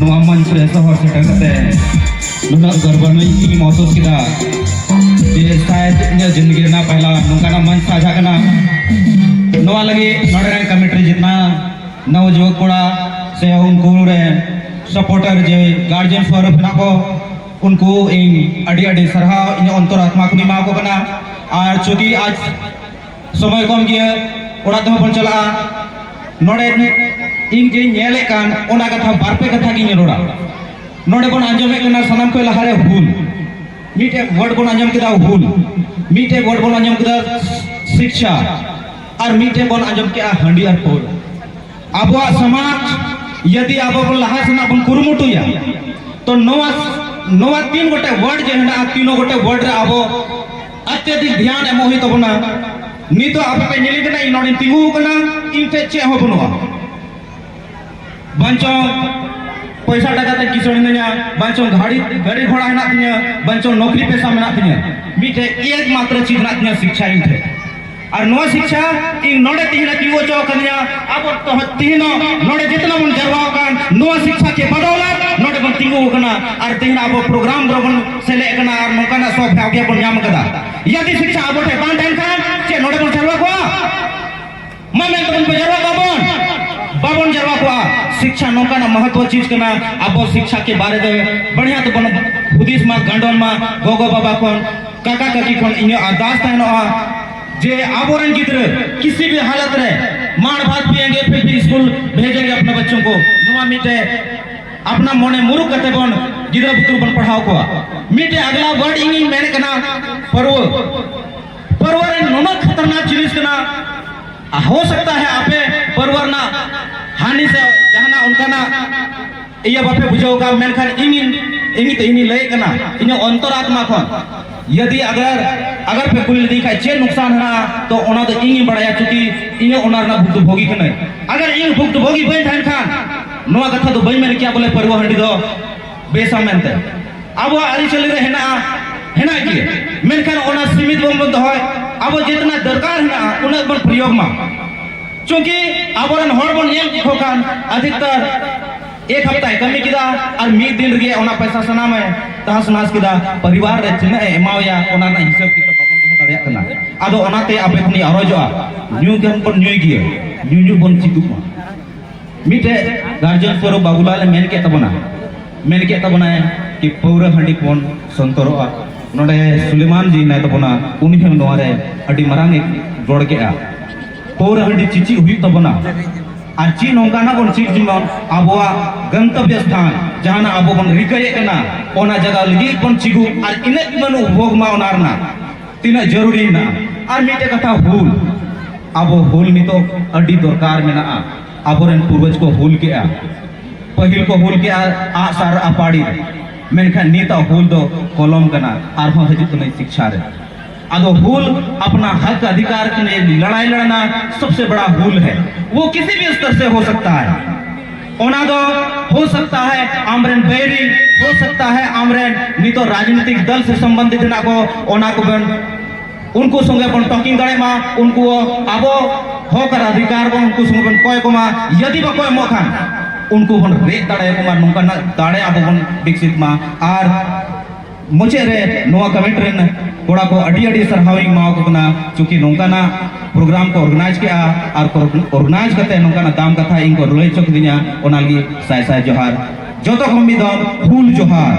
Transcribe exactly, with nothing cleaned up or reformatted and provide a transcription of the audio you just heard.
ᱱᱚᱣᱟ ᱢᱚᱧᱪ ᱨᱮ ᱥᱚᱦᱚᱨ ᱥᱮᱴᱮᱨ ᱠᱟᱛᱮ ᱱᱩᱱᱟᱹᱜ ᱜᱚᱨᱵᱟᱱᱣᱤᱛ ᱤᱧ ᱢᱚᱦᱥᱩᱥ ᱠᱮᱫᱟ ᱡᱮ ᱥᱟᱭᱮᱫ ᱤᱧᱟᱹᱜ ᱡᱤᱱᱫᱜᱤ ᱨᱮᱱᱟᱜ ᱯᱟᱦᱞᱟ ᱱᱚᱝᱠᱟᱱᱟᱜ ᱢᱚᱧᱪ ᱥᱟᱡᱟ ᱠᱟᱱᱟ᱾ ᱱᱚᱣᱟ ᱞᱟᱹᱜᱤᱫ ᱱᱚᱰᱮ ᱨᱮᱱ ᱠᱚᱢᱤᱴᱤ ᱨᱮ ᱡᱤᱛᱱᱟ ᱱᱚᱣ ᱡᱩᱣᱟᱹ ᱠᱚᱲᱟ ᱥᱮ ᱩᱱᱠᱩ ᱨᱮᱱ ᱥᱟᱯᱳᱨᱴᱟᱨ ᱡᱮ ᱜᱟᱨᱡᱮᱱ ᱥᱚᱦᱚᱨ ᱨᱮ ᱢᱮᱱᱟᱜ ᱠᱚ, ᱩᱱᱠᱩ ᱤᱧ ᱟᱹᱰᱤ ᱟᱹᱰᱤ ᱥᱟᱨᱦᱟᱣ ᱤᱧᱟᱹᱜ ᱚᱱᱛᱚᱨ ᱟᱛᱢᱟ ᱠᱷᱚᱱᱤᱧ ᱮᱢᱟ ᱠᱚ ᱠᱟᱱᱟ᱾ ᱟᱨ ᱪᱩᱸᱠᱤ ᱟᱡ ᱥᱚᱢᱚᱭ ᱠᱚᱢ ᱜᱮᱭᱟ, ᱚᱲᱟᱜ ᱛᱮᱦᱚᱸ ᱵᱚᱱ ᱪᱟᱞᱟᱜᱼᱟ᱾ ᱱᱚᱰᱮ ᱤᱧ ᱡᱮᱧ ᱧᱮᱞᱮᱫ ᱠᱟᱱ ᱚᱱᱟ ᱠᱟᱛᱷᱟ ᱵᱟᱨ ᱯᱮ ᱠᱟᱛᱷᱟ ᱜᱤᱧ ᱨᱚᱲᱟ᱾ ᱱᱚᱰᱮ ᱵᱚᱱ ᱟᱸᱡᱚᱢᱮᱫ ᱠᱟᱱᱟ ᱥᱟᱱᱟᱢ ᱠᱷᱚᱱ ᱞᱟᱦᱟᱨᱮ ᱦᱩᱞ, ᱢᱤᱫᱴᱮᱡ ᱣᱟᱨᱰ ᱵᱚᱱ ᱟᱸᱡᱚᱢ ᱠᱮᱫᱟ ᱦᱩᱞ, ᱢᱤᱫᱴᱮᱡ ᱣᱟᱨᱰ ᱵᱚᱱ ᱟᱸᱡᱚᱢ ᱠᱮᱫᱟ ᱥᱤᱠᱪᱷᱟ, ᱟᱨ ᱢᱤᱫᱴᱮᱡ ᱵᱚᱱ ᱟᱸᱡᱚᱢ ᱠᱮᱫᱟ ᱦᱟᱺᱰᱤ ᱟᱨ ᱯᱟᱹᱣᱨᱟᱹ᱾ ᱟᱵᱚᱣᱟᱜ ᱥᱚᱢᱟᱡᱽ ᱡᱩᱫᱤ ᱟᱵᱚ ᱵᱚᱱ ᱞᱟᱦᱟ ᱥᱮᱱᱟᱜ ᱵᱚᱱ ᱠᱩᱨᱩᱢᱩᱴᱩᱭᱟ, ᱛᱚ ᱱᱚᱣᱟ ᱱᱚᱣᱟ ᱛᱤᱱ ᱜᱚᱴᱮᱡ ᱣᱟᱨᱰ ᱡᱮ ᱦᱮᱱᱟᱜᱼᱟ, ᱛᱤᱱᱚ ᱜᱚᱴᱮᱡ ᱣᱟᱨᱰ ᱨᱮ ᱟᱵᱚ ᱚᱛᱭᱟᱫᱷᱤᱠ ᱫᱷᱮᱭᱟᱱ ᱮᱢᱚᱜ ᱦᱩᱭᱩᱜ ᱛᱟᱵᱚᱱᱟ᱾ ᱱᱤᱛᱚᱜ ᱟᱯᱮ ᱯᱮ ᱧᱮᱞᱤᱧ ᱠᱟᱱᱟ, ᱤᱧ ᱱᱚᱰᱮᱧ ᱛᱤᱸᱜᱩ ᱟᱠᱟᱱᱟ, ᱤᱧ ᱴᱷᱮᱡ ᱪᱮᱫ ᱦᱚᱸ ᱵᱟᱹᱱᱩᱜᱼᱟ᱾ ᱵᱟᱝ ᱪᱚᱝ ᱯᱚᱭᱥᱟ ᱴᱟᱠᱟ ᱛᱮ ᱠᱤᱥᱟᱹᱬ ᱦᱤᱱᱟᱹᱧᱟ, ᱵᱟᱝ ᱪᱚᱝ ᱜᱟᱹᱰᱤ ᱜᱟᱹᱰᱤ ᱜᱷᱚᱲᱟ ᱦᱮᱱᱟᱜ ᱛᱤᱧᱟᱹ, ᱵᱟᱝ ᱪᱚᱝ ᱱᱚᱠᱨᱤ ᱯᱮᱥᱟ ᱢᱮᱱᱟᱜ ᱛᱤᱧᱟᱹ, ᱢᱤᱫᱴᱮᱡ ᱮᱠᱢᱟᱛᱨᱚ ᱪᱤᱡᱽ ᱦᱮᱱᱟᱜ ᱛᱤᱧᱟᱹ ᱥᱤᱠᱪᱷᱟ ᱤᱧ ᱴᱷᱮᱡ᱾ ᱟᱨ ᱱᱚᱣᱟ ᱥᱤᱠᱪᱷᱟ ᱤᱧ ᱱᱚᱰᱮ ᱛᱤᱦᱤᱧ ᱮ ᱛᱤᱸᱜᱩ ᱦᱚᱪᱚ ᱟᱠᱟᱫᱤᱧᱟ᱾ ᱟᱵᱚ ᱛᱚ ᱛᱤᱦᱤᱧ ᱦᱚᱸ ᱱᱚᱰᱮ ᱡᱮᱛᱱᱟ ᱵᱚᱱ ᱡᱟᱨᱣᱟ ᱟᱠᱟᱱ ᱱᱚᱣᱟ ᱥᱤᱠᱪᱷᱟ ᱠᱮ ᱵᱟᱫᱚᱞᱟᱛ ᱱᱚᱰᱮ ᱵᱚᱱ ᱛᱤᱸᱜᱩ ᱟᱠᱟᱱᱟ᱾ ᱟᱨ ᱛᱤᱦᱤᱧ ᱟᱵᱚ ᱯᱨᱳᱜᱨᱟᱢ ᱨᱮᱵᱚᱱ ᱥᱮᱞᱮᱫ ᱟᱠᱟᱱᱟ ᱟᱨ ᱱᱚᱝᱠᱟᱱᱟᱜ ᱥᱚᱵ ᱵᱷᱟᱜᱽᱭᱚ ᱵᱚᱱ ᱧᱟᱢ ᱟᱠᱟᱫᱟ᱾ ᱡᱩᱫᱤ ᱥᱤᱠᱪᱷᱟ ᱟᱵᱚ ᱴᱷᱮᱱ ᱵᱟᱝ ᱛᱟᱦᱮᱱ ᱠᱷᱟᱱ ᱪᱮᱫ ᱱᱚᱰᱮ ᱵᱚᱱ ᱡᱟᱨᱣᱟ ᱠᱚᱜᱼᱟ? ᱢᱟ ᱢᱮᱱ ᱛᱟᱵᱚᱱ ᱯᱮ, ᱡᱟᱨᱣᱟ ᱠᱚᱜᱼᱟ ᱵᱚᱱ? ᱵᱟᱵᱚᱱ ᱡᱟᱨᱣᱟ ᱠᱚᱜᱼᱟ᱾ ᱥᱤᱠᱪᱷᱟ ᱱᱚᱝᱠᱟᱱᱟᱜ ᱢᱚᱦᱚᱛᱣᱚ ᱪᱤᱡᱽ ᱠᱟᱱᱟ᱾ ᱟᱵᱚ ᱥᱤᱠᱪᱷᱟ ᱠᱮ ᱵᱟᱨᱮ ᱨᱮ ᱵᱟᱲᱤᱭᱟ ᱛᱮᱵᱚᱱ ᱦᱩᱫᱤᱥ ᱢᱟ, ᱜᱟᱸᱰᱚᱱ ᱢᱟ᱾ ᱜᱚᱜᱚ ᱵᱟᱵᱟ ᱠᱷᱚᱱ, ᱠᱟᱠᱟ ᱠᱟᱠᱤ ᱠᱷᱚᱱ ᱤᱧᱟᱹᱜ ᱟᱨᱫᱟᱥ ᱛᱟᱦᱮᱱᱚᱜᱼᱟ ᱡᱮ ᱟᱵᱚᱨᱮᱱ ᱜᱤᱫᱽᱨᱟᱹ ᱠᱤᱥᱤ ᱵᱷᱤ ᱦᱟᱞᱚᱛ ᱨᱮ ᱢᱟᱲ ᱵᱷᱟᱛ ᱯᱤᱭᱮᱸᱜᱮ ᱯᱷᱤᱨ ᱵᱷᱤ ᱥᱠᱩᱞ ᱵᱷᱮᱡᱮᱸᱜᱮ ᱟᱯᱱᱟ ᱵᱟᱪᱪᱚ ᱠᱚ᱾ ᱱᱚᱣᱟ ᱢᱤᱫᱴᱮᱡ ᱟᱯᱱᱟ ᱢᱚᱱᱮ ᱢᱩᱨᱩᱠ ᱠᱟᱛᱮ ᱵᱚᱱ ᱜᱤᱫᱽᱨᱟᱹ ᱵᱩᱛᱨᱩ ᱵᱚᱱ ᱯᱟᱲᱦᱟᱣ ᱠᱚᱣᱟ᱾ ᱢᱤᱫᱴᱮᱡ ᱟᱜᱽᱞᱟ ᱣᱟᱨᱰ ᱤᱧᱤᱧ ᱢᱮᱱᱮᱫ ᱠᱟᱱᱟ, ᱯᱟᱹᱨᱣᱟᱹ, ᱯᱟᱹᱨᱣᱟᱹ ᱨᱮ ᱱᱩᱱᱟᱹᱜ ᱠᱷᱟᱛᱟᱨᱱᱟᱠ ᱡᱤᱱᱤᱥ ᱠᱟᱱᱟ᱾ ᱦᱳ ᱥᱟᱠᱛᱟ ᱦᱮ ᱟᱯᱮ ᱯᱟᱹᱨᱣᱟᱹ ᱨᱮᱱᱟᱜ ᱦᱟᱹᱱᱤ ᱥᱮ ᱡᱟᱦᱟᱱᱟᱜ ᱚᱱᱠᱟᱱᱟᱜ ᱤᱭᱟᱹ ᱵᱟᱯᱮ ᱵᱩᱡᱷᱟᱹᱣ ᱠᱟᱜ, ᱢᱮᱱᱠᱷᱟᱱ ᱤᱧ ᱤᱧ ᱛᱮ ᱤᱧᱤᱧ ᱞᱟᱹᱭᱮᱫ ᱠᱟᱱᱟ ᱤᱧᱟᱹᱜ ᱚᱱᱛᱚᱨ ᱟᱛᱢᱟ ᱠᱷᱚᱱ᱾ ᱡᱩᱫᱤ ᱟᱜᱟᱨ ᱟᱜᱟᱨ ᱯᱮ ᱠᱩᱞᱤ ᱞᱤᱫᱤᱧ ᱠᱷᱟᱡ ᱪᱮᱫ ᱱᱩᱠᱥᱟᱱ ᱦᱮᱱᱟᱜᱼᱟ, ᱛᱚ ᱚᱱᱟ ᱫᱚ ᱤᱧᱤᱧ ᱵᱟᱲᱟᱭᱟ, ᱪᱩᱸᱠᱤ ᱤᱧᱟᱹᱜ ᱚᱱᱟ ᱨᱮᱱᱟᱜ ᱵᱷᱩᱠᱛᱚ ᱵᱷᱳᱜᱤ ᱠᱟᱹᱱᱟᱹᱧ᱾ ᱟᱜᱟᱨ ᱤᱧ ᱵᱷᱩᱠᱛᱚ ᱵᱷᱳᱜᱤ ᱵᱟᱹᱧ ᱛᱟᱦᱮᱱ ᱠᱷᱟᱱ ᱱᱚᱣᱟ ᱠᱟᱛᱷᱟ ᱫᱚ ᱵᱟᱹᱧ ᱢᱮᱱ ᱠᱮᱭᱟ ᱵᱚᱞᱮ ᱯᱟᱹᱨᱣᱟᱹ ᱦᱟᱺᱰᱤ ᱫᱚ ᱵᱮᱥᱟ ᱢᱮᱱᱛᱮ᱾ ᱟᱵᱚᱣᱟᱜ ᱟᱹᱨᱤᱪᱟᱹᱞᱤ ᱨᱮ ᱦᱮᱱᱟᱜᱼᱟ, ᱦᱮᱱᱟᱜ ᱜᱮᱭᱟ, ᱢᱮᱱᱠᱷᱟᱱ ᱚᱱᱟ ᱥᱤᱢᱤᱛ ᱵᱚᱱ ᱵᱚᱱ ᱫᱚᱦᱚᱭ᱾ ᱟᱵᱚ ᱡᱮᱛᱱᱟ ᱫᱚᱨᱠᱟᱨ ᱦᱮᱱᱟᱜᱼᱟ ᱩᱱᱟᱹᱜ ᱵᱚᱱ ᱯᱨᱚᱭᱳᱜᱽ ᱢᱟ, ᱪᱩᱸᱠᱤ ᱟᱵᱚᱨᱮᱱ ᱦᱚᱲ ᱵᱚᱱ ᱧᱮᱞ ᱠᱚ ᱠᱷᱟᱱ ᱟᱫᱷᱤᱠᱛᱟᱨ ᱮᱠ ᱦᱟᱯᱛᱟᱭ ᱠᱟᱹᱢᱤ ᱠᱮᱫᱟ ᱟᱨ ᱢᱤᱫ ᱫᱤᱱ ᱨᱮᱜᱮ ᱚᱱᱟ ᱯᱚᱭᱥᱟ ᱥᱟᱱᱟᱢᱮ ᱛᱟᱦᱟᱥ ᱱᱟᱥ ᱠᱮᱫᱟ᱾ ᱯᱚᱨᱤᱵᱟᱨ ᱨᱮ ᱛᱤᱱᱟᱹᱜ ᱮ ᱮᱢᱟᱣᱟᱭᱟ, ᱚᱱᱟ ᱨᱮᱱᱟᱜ ᱦᱤᱥᱟᱹᱵ ᱠᱤᱛᱟᱹᱵ ᱵᱟᱵᱚᱱ ᱫᱚᱦᱚ ᱫᱟᱲᱮᱭᱟᱜ ᱠᱟᱱᱟ᱾ ᱟᱫᱚ ᱚᱱᱟᱛᱮ ᱟᱯᱮ ᱠᱷᱚᱱᱤᱧ ᱟᱨᱚᱡᱚᱜᱼᱟ, ᱧᱩ ᱠᱷᱟᱱ ᱵᱚᱱ ᱧᱩᱭ ᱜᱮᱭᱟ, ᱧᱩ ᱧᱩ ᱵᱚᱱ ᱪᱮᱫᱚᱜ ᱢᱟ᱾ ᱢᱤᱫᱴᱮᱡ ᱜᱟᱨᱡᱮᱱ ᱥᱚᱨᱩᱯ ᱵᱟᱵᱩᱞᱟᱞ ᱮ ᱢᱮᱱ ᱠᱮᱫ ᱛᱟᱵᱚᱱᱟ, ᱢᱮᱱ ᱠᱮᱫ ᱛᱟᱵᱚᱱᱟᱭ ᱠᱤ ᱯᱟᱹᱣᱨᱟᱹ ᱦᱟᱺᱰᱤ ᱵᱚᱱ ᱥᱚᱱᱛᱚᱨᱚᱜᱼᱟ᱾ ᱱᱚᱰᱮ ᱥᱩᱞᱮᱢᱟᱱ ᱡᱤ ᱢᱮᱱᱟᱭ ᱛᱟᱵᱚᱱᱟ, ᱩᱱᱤ ᱦᱚᱸ ᱱᱚᱣᱟ ᱨᱮ ᱟᱹᱰᱤ ᱢᱟᱨᱟᱝ ᱮ ᱨᱚᱲ ᱠᱮᱫᱼᱟ᱾ ᱯᱟᱹᱣᱨᱟᱹ ᱦᱟᱺᱰᱤ ᱪᱮᱫ ᱪᱮᱫ ᱦᱩᱭᱩᱜ ᱛᱟᱵᱚᱱᱟ ᱟᱨ ᱪᱮᱫ ᱱᱚᱝᱠᱟᱱᱟᱜ ᱵᱚᱱ ᱪᱮᱫ ᱡᱮᱢᱚᱱ ᱟᱵᱚᱣᱟᱜ ᱜᱚᱱᱛᱚᱵᱵᱚ ᱥᱛᱷᱟᱱ ᱡᱟᱦᱟᱱᱟᱜ ᱟᱵᱚ ᱵᱚᱱ ᱨᱤᱠᱟᱹᱭᱮᱫ ᱠᱟᱱᱟ, ᱚᱱᱟ ᱡᱟᱭᱜᱟ ᱞᱟᱹᱜᱤᱫ ᱵᱚᱱ ᱪᱤᱜᱩ ᱟᱨ ᱤᱱᱟᱹᱜ ᱵᱚᱱ ᱩᱯᱵᱷᱳᱜᱽ ᱢᱟ ᱚᱱᱟ ᱨᱮᱱᱟᱜ ᱛᱤᱱᱟᱹᱜ ᱡᱟᱹᱨᱩᱲᱤ ᱢᱮᱱᱟᱜᱼᱟ᱾ ᱟᱨ ᱢᱤᱫᱴᱮᱡ ᱠᱟᱛᱷᱟ, ᱦᱩᱞ, ᱟᱵᱚ ᱦᱩᱞ ᱱᱤᱛᱚᱜ ᱟᱹᱰᱤ ᱫᱚᱨᱠᱟᱨ ᱢᱮᱱᱟᱜᱼᱟ᱾ ᱟᱵᱚᱨᱮᱱ ᱯᱩᱨᱵᱚᱡᱽ ᱠᱚ ᱦᱩᱞ ᱠᱮᱜᱼᱟ, ᱯᱟᱹᱦᱤᱞ ᱠᱚ ᱦᱩᱞ ᱠᱮᱜᱼᱟ ᱟᱜᱼᱥᱟᱨ ᱟᱯᱟᱲᱤ, ᱢᱮᱱᱠᱷᱟᱱ ᱱᱤᱛᱟᱜ ᱦᱩᱞ ᱫᱚ ᱠᱚᱞᱚᱢ ᱠᱟᱱᱟ, ᱟᱨᱦᱚᱸ ᱦᱤᱡᱩᱜ ᱠᱟᱱᱟ ᱥᱤᱠᱪᱷᱟ ᱨᱮ᱾ ᱟᱫᱚ ᱦᱩᱞ अपना हक अधिकार के लिए लड़ाई लड़ना सबसे बड़ा हूल है। वो किसी भी स्तर से हो सकता है। ᱚᱱᱟ ᱫᱚ हो सकता है ᱟᱢᱨᱮᱱ ᱵᱟᱹᱭᱨᱤ, हो सकता है ᱟᱢᱨᱮᱱ ᱱᱤᱛᱚᱜ ᱨᱟᱡᱽᱱᱤᱛᱤᱠ ᱫᱚᱞ ᱥᱮ ᱥᱚᱢᱵᱚᱱᱫᱷᱤᱛ ᱦᱮᱱᱟᱜ ᱠᱚ, ᱚᱱᱟ ᱠᱚᱵᱮᱱ ᱩᱱᱠᱩ ᱥᱚᱸᱜᱮ ᱵᱚᱱ ᱴᱚᱠᱤᱝ ᱫᱟᱲᱮᱭᱟᱜ ᱢᱟ, ᱩᱱᱠᱩ ᱟᱵᱚ ᱦᱚᱠ ᱟᱨ ᱚᱫᱷᱤᱠᱟᱨ ᱵᱚᱱ ᱩᱱᱠᱩ ᱥᱚᱸᱜᱮ ᱵᱚᱱ ᱠᱚᱭ ᱠᱚᱢᱟ᱾ ᱡᱩᱫᱤ ᱵᱟᱠᱚ ᱮᱢᱚᱜ ᱠᱷᱟᱱ ᱩᱱᱠᱩ ᱵᱚᱱ ᱨᱮᱡ ᱫᱟᱲᱮᱭᱟᱠᱚ ᱢᱟ, ᱱᱚᱝᱠᱟᱱᱟᱜ ᱫᱟᱲᱮ ᱟᱵᱚ ᱵᱚᱱ ᱵᱤᱠᱥᱤᱛ ᱢᱟ᱾ ᱟᱨ ᱢᱩᱪᱟᱹᱫ ᱨᱮ ᱱᱚᱣᱟ ᱠᱚᱢᱤᱴᱤ ᱨᱮᱱ ᱠᱚᱲᱟ ᱠᱚ ᱟᱹᱰᱤ ᱟᱹᱰᱤ ᱥᱟᱨᱦᱟᱣ ᱤᱧ ᱮᱢᱟ ᱠᱚ ᱠᱟᱱᱟ, ᱪᱩᱸᱠᱤ ᱱᱚᱝᱠᱟᱱᱟᱜ ᱯᱨᱳᱜᱨᱟᱢ ᱠᱚ ᱚᱨᱜᱟᱱᱟᱭᱤᱡᱽ ᱠᱮᱜᱼᱟ ᱟᱨ ᱚᱨᱜᱟᱱᱟᱭᱤᱡᱽ ᱠᱟᱛᱮ ᱱᱚᱝᱠᱟᱱᱟᱜ ᱫᱟᱢ ᱠᱟᱛᱷᱟ ᱤᱧ ᱠᱚ ᱞᱟᱹᱭ ᱦᱚᱪᱚ ᱠᱤᱫᱤᱧᱟ, ᱚᱱᱟ ᱞᱟᱹᱜᱤᱫ ᱥᱟᱭ ᱥᱟᱭ ᱡᱚᱦᱟᱨ᱾ ᱡᱚᱛᱚ ᱠᱷᱚᱱ ᱢᱤᱫ ᱫᱚᱢ ᱦᱩᱞ ᱡᱚᱦᱟᱨ᱾